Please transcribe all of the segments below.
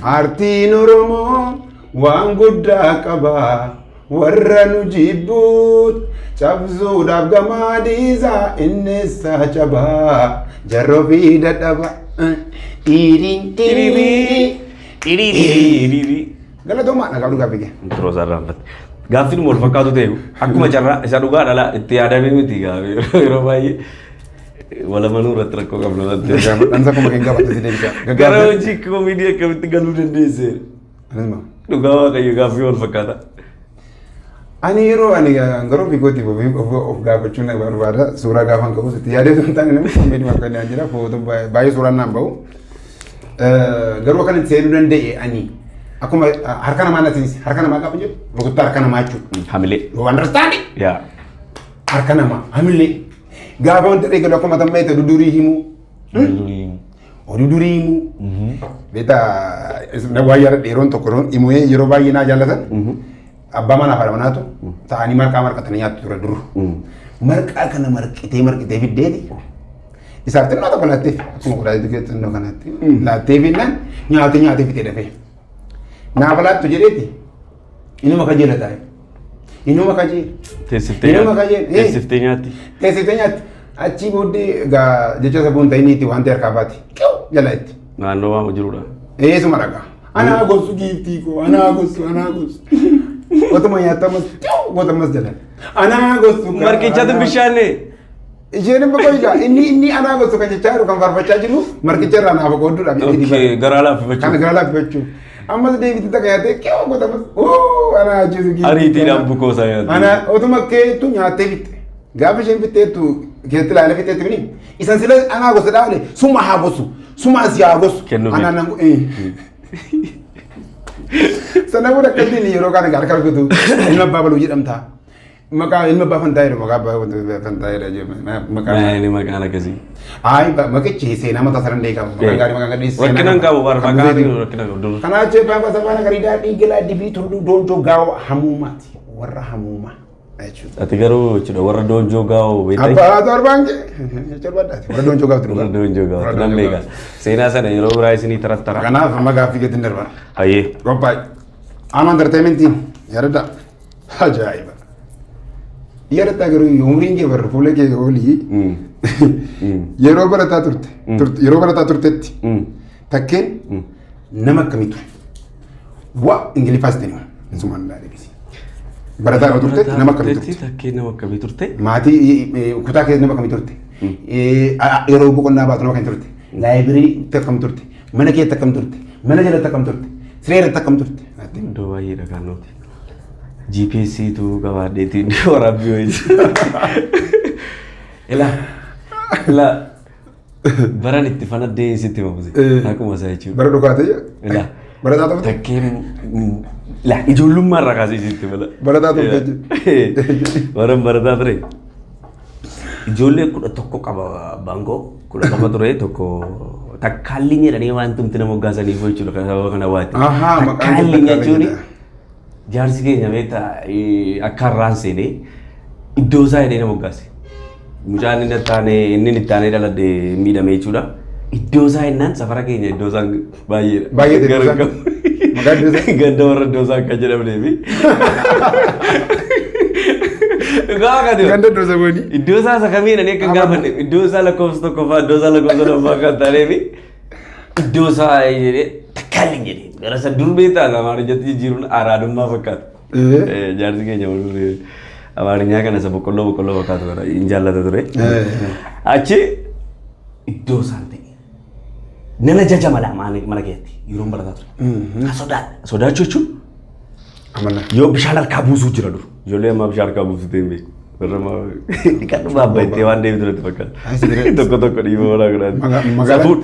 Aartiin Oromoo waan guddaa qaba. Warra nu jibbuut cabsuudhaaf gamaa dhiisaa inneessaa cabaa jarroo fi dadhaba. Dhiiriin dhiirii. Dhiirii. Galatoomaa nagaa dhugaa biyya. Intro isaa irraanfatte. Gaaffiin wal fakkaatu ta'e akkuma carraa isa dhugaa dhala itti yaadamee miti gaaffii yeroo baay'ee walamanuu irratti rakkoo qabna irratti. Dhansa kuma kan gaafate si deebisa. Gara hojii koomedii akkamitti galuu dandeesse? Dhugaa Waaqayyo gaaffii wal fakkaata. Ani yeroo ani garuu ofii kootiif of gaafachuun na barbaada. Suuraa gaafan ka'us itti yaadee osoo hin taane namni koomedii maaf kan jira. Footoo baay'ee suuraan naan bahu. Garuu akkan itti seenuu danda'e ani akkuma harka namaa na seensi harka namaa gaafa jedhu rukuttaa harka namaa jechuudha. Hamilee. You understand? Yaa. Harka namaa hamilee. Gaafa wanta eegalu akkuma tamma itti dudurii himuu. Oduu durii himuu. Beektaa waan yaadadhe yeroon tokko himuu yeroo baay'ee naa jaallatan. Abbaa manaa fi haadha manaatu ta'anii marqaa marqatanii nyaattu ture dur. Marqaa kana marqitee marqitee fiddeeti. Isaaf xinnoo tokko laatteef akkuma qodaa xinnoo kanatti laattee finnaan nyaatee nyaatee fixee dafee. Naaf laattu jedheeti inuma kajeela taa'e. Inuma kajeela. Teessiftee Inuma nyaatti. kajeela. Teessiftee nyaatti. Teessiftee nyaatti. Achii booddee egaa jecha sabuun ta'iniiti wanti harkaa baati. Jala itti. Naannoo waan jirudha. Eesuma dhagaa. Anaa gorsu giiftii koo, anaa gorsu, anaa gorsu. Otuma nyaatamas, gootamas jedhan. Anaa gorsu. Marqichatu bishaanne. Isheen immoo qoygaa inni inni anaa gorsu kan jechaa jiru kan faarfachaa jiru marqicha irraa naaf qoodduudhaaf jedhee Okay, garaa laaffifachuu. Kana garaa laaffifachuu. Ammas deebiitti takka nyaattee qe'oo gootamas oo anaa ajjeesu giiftii. Ariitiidhaan bukoo isaa nyaatti. Anaa otuma keettu nyaattee fixxe. Gaafa isheen fixxeettu keetti ilaalee fixxeetti bini. Isan sila anaa gosa dhaabne suma haa gosu. Suma asii haa gosu. Kennuufi. Anaa nan Sana booda akkasiin yeroo kana harka rukutu ilma abbaa baluu jedhamta. Maqaa ilma abbaa fantaa jedhu maqaa abbaa fantaa jedha maqaa. Maali maqaan akkasii? Ayi maqichi seenaa mataa sana illee qaba. Maqaan gaarii maqaan gadhee Rakkina hin qabu bara maqaan rakkina qabu dur. Kanaa jechuun abbaan gosa faana gariidaa dhiigalaa dibii tulluu doonjoo gaawoo hamuumaati. Warra hamuumaa jechuudha. Ati garuu jechuudha warra doonjoo gaa'oo beektaa? Abbaa torbaan jechuudha warra doonjoo gaawoo Warra doonjoo gaa'oo nan beeka. Seenaa sana yeroo biraa isinii tarattara. Kanaaf amma gaaffii gadi darba. Hayyee. Qophaa'e. Amma entertainmentiin yaadadha. Ajaa'iba. Yaadatta garuu umriin kee barra fuula kee olii yeroo barataa turte yeroo barataa turtetti takkeen nama akkamii ture? Wa Ingiliffaas ta'e insumaan naa deebisi. Barataa yeroo turtetti nama akkamii turte? Takkee nama akkamii turte? Maatii kutaa keessa nama akkamii turte? Yeroo boqonnaa baatu nama akkamii turte? Laayibirii akkam turte? Mana keessa akkam turte? Mana jalatti akkam turte? Siree irratti akkam turte? Iddoo baay'eedha kan nuti. GPS tu qabaadheetiin waraabbii wayii. Ilaa ilaa baran itti fanaddee sitti himamu. Akkuma isaa jechuudha. Bara dhugaatee? Ilaa. Barataa turte? Takkeen ilaa ijoollummaa irraa kaasee sitti mala. Barataa turte Baran barataa ture. Ijoollee 11 qaba abbaan koo. 12 ture tokko takkaalliin jedhanii waan tumti nama moggaasaniif jechuudha kan sababa kana waati. Ahaa, maqaan Takkaalliin takkaalliin jechuun jedha. jaarsi keenya beektaa akka har'aan seenee iddoo isaa jedhee na moggaase. Mucaan inni itti inni itti aanee dhaladhe miidhame jechuudha. Iddoo isaa jennaan safara keenya iddoo isaan baay'eedha. Baay'eedha iddoo Garuu isaan. Maqaa iddoo isaa? Ganda warra iddoo isaa akka jedhamnee fi. Dhugaa waaqaati. Ganda iddoo saboonii. Iddoo isaa isa kamiin ani akka hin gaafanne iddoo isaa lakkoofsa tokkoffaa iddoo isaa lakkoofsa lammaffaa kan taanee fi iddoo isaa jedhee takkaalli jedhee gara isa dur beektaa amaarinyatti jijjiiruun araadummaa fakkaata. Jaarsi keenya dur amaarinyaa kana isa boqqolloo boqqolloo fakkaatu kana hin jaallata ture. Achi iddoo isaan ta'e nana jaja mala mana keessatti yeroon barataa ture. Sodaadha. Sodaachuu jechuun Amala. yoo bishaan harkaa buusuu jira dur. Ijoollee ammaa bishaan harkaa buusuu ta'e hin beeku. Warra ammaa dhiqadhu baabba ittee waan deebitu natti fakkaata. Ai, si Tokko tokko dhiiba manaa godhaati. Magaalaatti? Safuun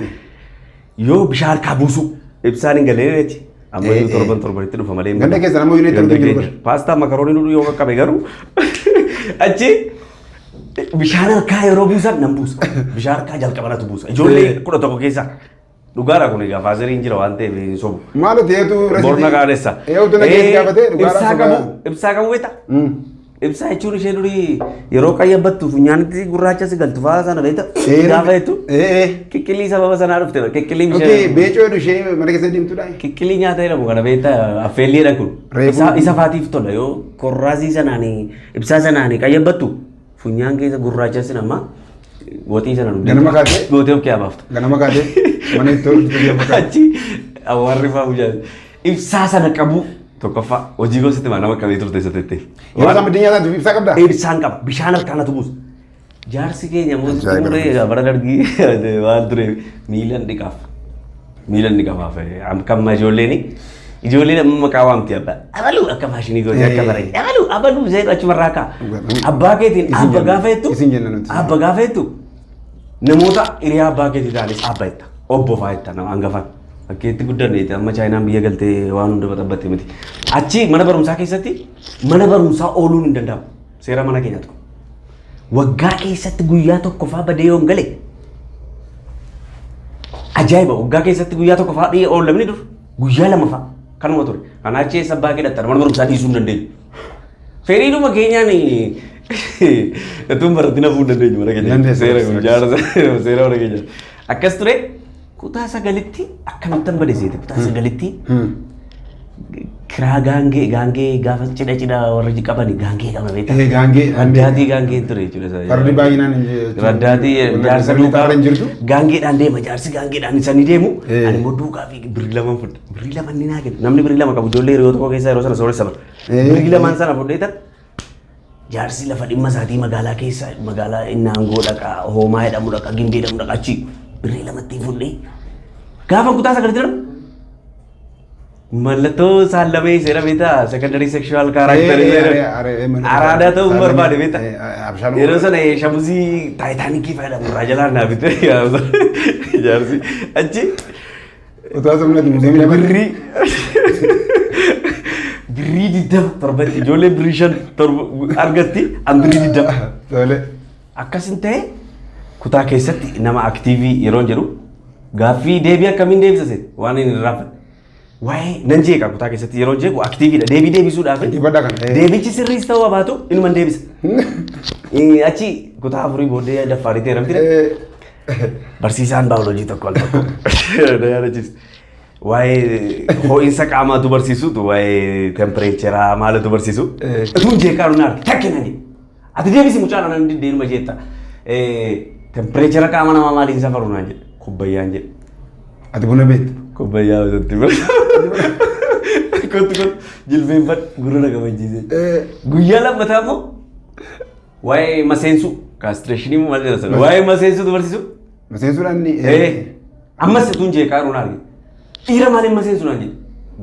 yoo bishaan harkaa buusuu ibsaan hin galee jechi. Amma yoo torban torbanitti dhufa malee. hin Ganda badu. keessa nama yuunitii Ganda jiru keenya. bara. Paastaa makaroonii nudhu yoo qaqqabe garuu achi bishaan harkaa yeroo buusan nan buusa. Bishaan harkaa jalqaba natu buusa. Ijoollee 11 keessaa. Dhugaadha kun egaa faazeriin jira waan ta'eef hin sobu. Maal ati eetu Borna qaanessa. Eetu na keessa gaafatee dhugaadha. Ibsaa qabu ibsaa qabu beektaa? Ibsaa jechuun ishee durii yeroo qayyabattu funyaanitti gurraacha si galtu fa'aa sana beekta. Gaafa jettu kiqqilii sababa sanaa dhufte kiqqilii Okay, bishaan. Beecoo jedhu ishee mana keessa deemtudha. Kiqqilii nyaata jedhamu kana beekta, affeelliidha kun. Isa faatiif tola yoo korraasii sanaanii ibsaa sanaanii qayyabattu funyaan keessa gurraacha sin amma waxii sana dhugdee. Ganama kaatee? Gootee of keessaa baafta. Ganama kaatee mana itti hojjetu deemu kaatee. Achi awwaarri fa'aa bulchaa. Ibsaa sana qabu tokkoffaa hojii gosti nama akkamii turte isa tettee. Yeroo isaan biddeen nyaataatu ibsaa qabdaa? Ibsaan qaba, bishaan harkaan atu buusa. Jaarsi keenya Ajaa'iba. mootummaa bara Dargii waan ture miilan dhiqaaf. Miilan dhiqafaaf kan ijoolleen ijoolleen amma maqaa waamti abbaa. Abaluu akka faashinii gootee akka bara abaluu abaluu zeetu achumarraa ka'a. Abbaa keetiin Isin abba jenna. gaafa jettu Isin jenna nuti. abba gaafa jettu namoota hiriyaa abbaa keetii ta'anis abba jetta. Obbo fa'aa jetta nama hangafan. Akkeetti guddanneeti amma Chaayinaan biyya galtee waan hunda baxabbatte miti. Achi mana barumsaa keessatti mana barumsaa ooluun hin danda'amu. Seera mana keenya tokko. Waggaa keessatti guyyaa tokko fa'aa badee yoon gale ajaa'iba, waggaa keessatti guyyaa tokko fa'aa dhiyee oollamni dur guyyaa lama fa'aa kanuma ture. Kanaa achi eessa abbaa kee dhattan mana barumsaa dhiisuu hin dandeenyu. Fedhiidhuma keenyaan utuu hin baratin hafuu hin dandeenyu mana keenya. Dandeessa. Seera kun jaarsa seera mana keenya. Akkas ture, kutaa sagalitti akkamittan bade seete, kutaa sagalitti kiraa gaangee gaangee gaafa cidha cidha warri qabani gaangee qaba beektaa. Eh, gaangee. Raddaatii gaangee ture jechuudha. Fardi baay'inaan hin jiru. Raddaatii jaarsa Fardi duukaa hin jirtu. Gaangeedhaan deema, jaarsi gaangeedhaan isanii deemu. Ani immoo duukaa fi 2 birrii fudha. 2 birrii ni naa kenna. Namni 2 birrii qabu ijoollee hiriyoota koo keessaa yeroo sana sooressa bara. 2 birrii sana fudheetan jaarsi lafa dhimma isaatii magaalaa keessa magaalaa inni aangoo dhaqa, hoomaa jedhamu dhaqa, gindee jedhamu dhaqa, achi 2 birrii fudhee gaafa kutaa sagalitti darbu mallattoo saallamee seera beektaa, secondary sexual character araadaa ta'uu barbaade beektaa. Yeroo sana shamuzii Taayitaanikii fayyadamu irraa jalaan naa bite jaarsi achi. Utuu asumnati museemii 20 birrii torbatti ijoollee 5 birrii torba argatti, an 20 birrii. Tole. Akkasin ta'e kutaa keessatti nama active yeroo jedhu gaaffii deebii akkamiin deebisa waan inni irraanfadhe. Waa'ee nan jeeqa, kutaa keessatti yeroo jeequ activeiidha, deebii deebisuudhaaf. Dhaggeeffadhaa kana. Deebichi sirriis ta'uu baatu inuma deebisa. Achi kutaa afurii booddee daffaarii ta'e namti. Barsiisaan baayoloojii tokko al tokko na yaadachiisa. Waa'ee ho'iinsa qaamaatu barsiisutu, waa'ee temperature maalatu barsiisu. Utuun jeeqaa nu naarti takki nani. Ati deebisi mucaa naan diddee inuma jeetta. Temperature qaama namaa maaliin safaru naan jedhe. Kubbayyaan jedhe. Ati buna beektu. Kubbayyaa bitatti. Kottu kottu jilbeenfadhu gurra na kabachiise. Guyyaa lammataa immoo waa'ee maseensuu castration maal jedha sana, waa'ee maseensuutu barsiisu. Maseensuudhaan ni. Ammas utuun jeeqaa jiru arge. Dhiira maaliin maseensu naan jedhe.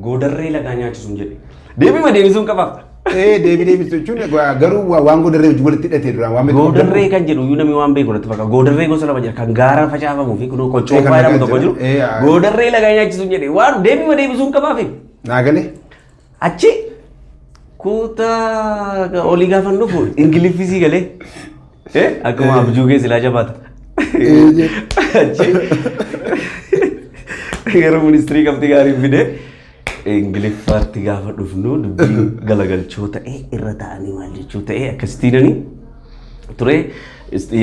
Goodarree lagaa nyaachisuun jedhe. Deebii ma deebisuun qabaaf. Deebii deebisu jechuun garuu waan goodarree wajjin walitti hidhatee duraan waan beeku. Goodarree kan jedhu iyyuu namni waan beeku natti fakkaata. Goodarree gosa lama jira. Kan gaara facaafamuu fi kunoo qoccoo Kan jedhamu lagaa tokko jiru. jira. Goodarree lagaa nyaachisuun jedhe waan deebii ma deebisuun qabaaf. Naa galee. Achi kutaa olii gaafa dhufu ingiliffisii galee. Akkuma abjuu keessa ilaa jabaata. Achi yeroo ministirii qabxii gaarii fide ingiliffaatti gaafa dhufnu dubbiin galagalchoo ta'ee irra ta'anii maal jechuu ta'ee akkasittiinani ture,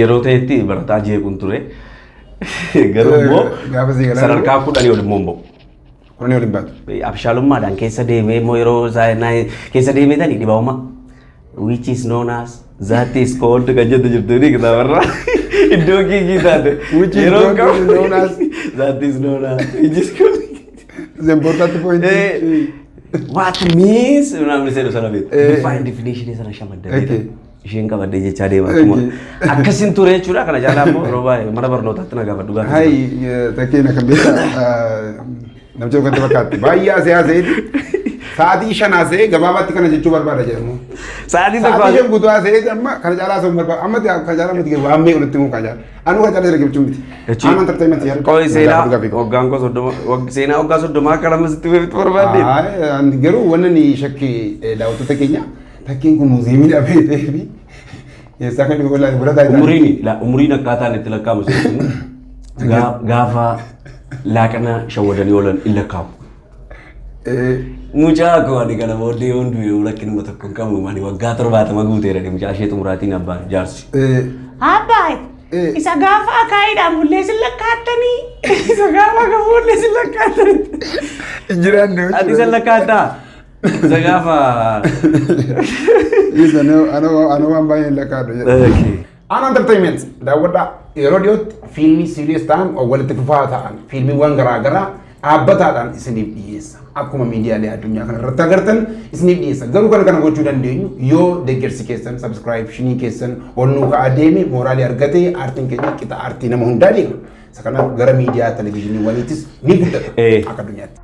yeroo ta'etti barataa jeequun ture. Garuu immoo Gaafa sii galan sadarkaa 10 ol immoo hin ba'u. 10 ol hin baatu. Abshaalummaadhaan keessa deemee immoo yeroo keessa deemetanii dhibaa'uma. Which is known as, that is called kan jettu jirtu ni kitaabarraa. Iddoo kiikii taate. Which is Yeroo qabu- known as- That is known as, which is called. The important point. What means namni jedhu sana beektu. Define, definition sana shamaddee. Isheen qabadde jechaa deema. Akkuma akkasin ture jechuudha. Kana caalaa immoo yeroo baay'ee mana barnootaatti na gaafadhu gaafa. Hai, takkeena kan beektaa namicha tokkotti fakkaatti. Baay'ee asee haasa'eeti. Sa'aatii 5 haasa'ee gabaabaatti kana jechuu barbaada jedhamu. Sa'aatii tokko Sa'aatii 5 guutuu haasa'eeti amma kana caalaa haasa'uu barbaada. Amma kana caalaa miti, waan meeqa nutti himu kana caalaa. Anuu kana caalaa jira miti. Amma entertainment yaadu. Qo'i seenaa waggaan koo 30, seenaa waggaa 30 akka nama sitti beektu barbaadde. Garuu wanni ni shakki daawwattoota keenya takkeen kun muuziyeemii dhabee ta'ee fi eessaa kan dhufe wallaahi bira taa'ee. Umuriin umuriin akkaataan itti lakkaa'amu gaafa laaqana shawwadanii oolan hin lakkaa'amu. Mucaa koo ani kana booddee hunduu yoo rakkinuma tokko hin qabu, ani waggaa 70 guuteera, mucaa ishee xumuraatiin abbaan jaarsi. Abbaa, isa gaafa akaayiidhaan bullee sin lakkaattanii, isa gaafa akka bullee sin lakkaattanii. Jiraanne. Ati isa lakkaattaa? Isa gaafa. Isa ana waan baay'een lakkaadhu jedha. Aan Entertainment daawwadhaa. Yeroo dhiyootti fiilmii series ta'an, walitti fufaa ta'an, fiilmiiwwan garaa garaa dhaabbataadhaan isiniif dhiyeessa. Akkuma miidiyaalee addunyaa kana irratti agartan isiniif dhiyeessa. Garuu kana kana gochuu dandeenyu yoo deeggarsi keessan, subscriptionii keessan ol nuu ka'aa deeme, mooraalii argatee aartiin keenya qixa aartii nama hundaa deema. Isa kanaaf gara miidiyaa televezyiiniiwwaniitis ni guddata akka addunyaatti.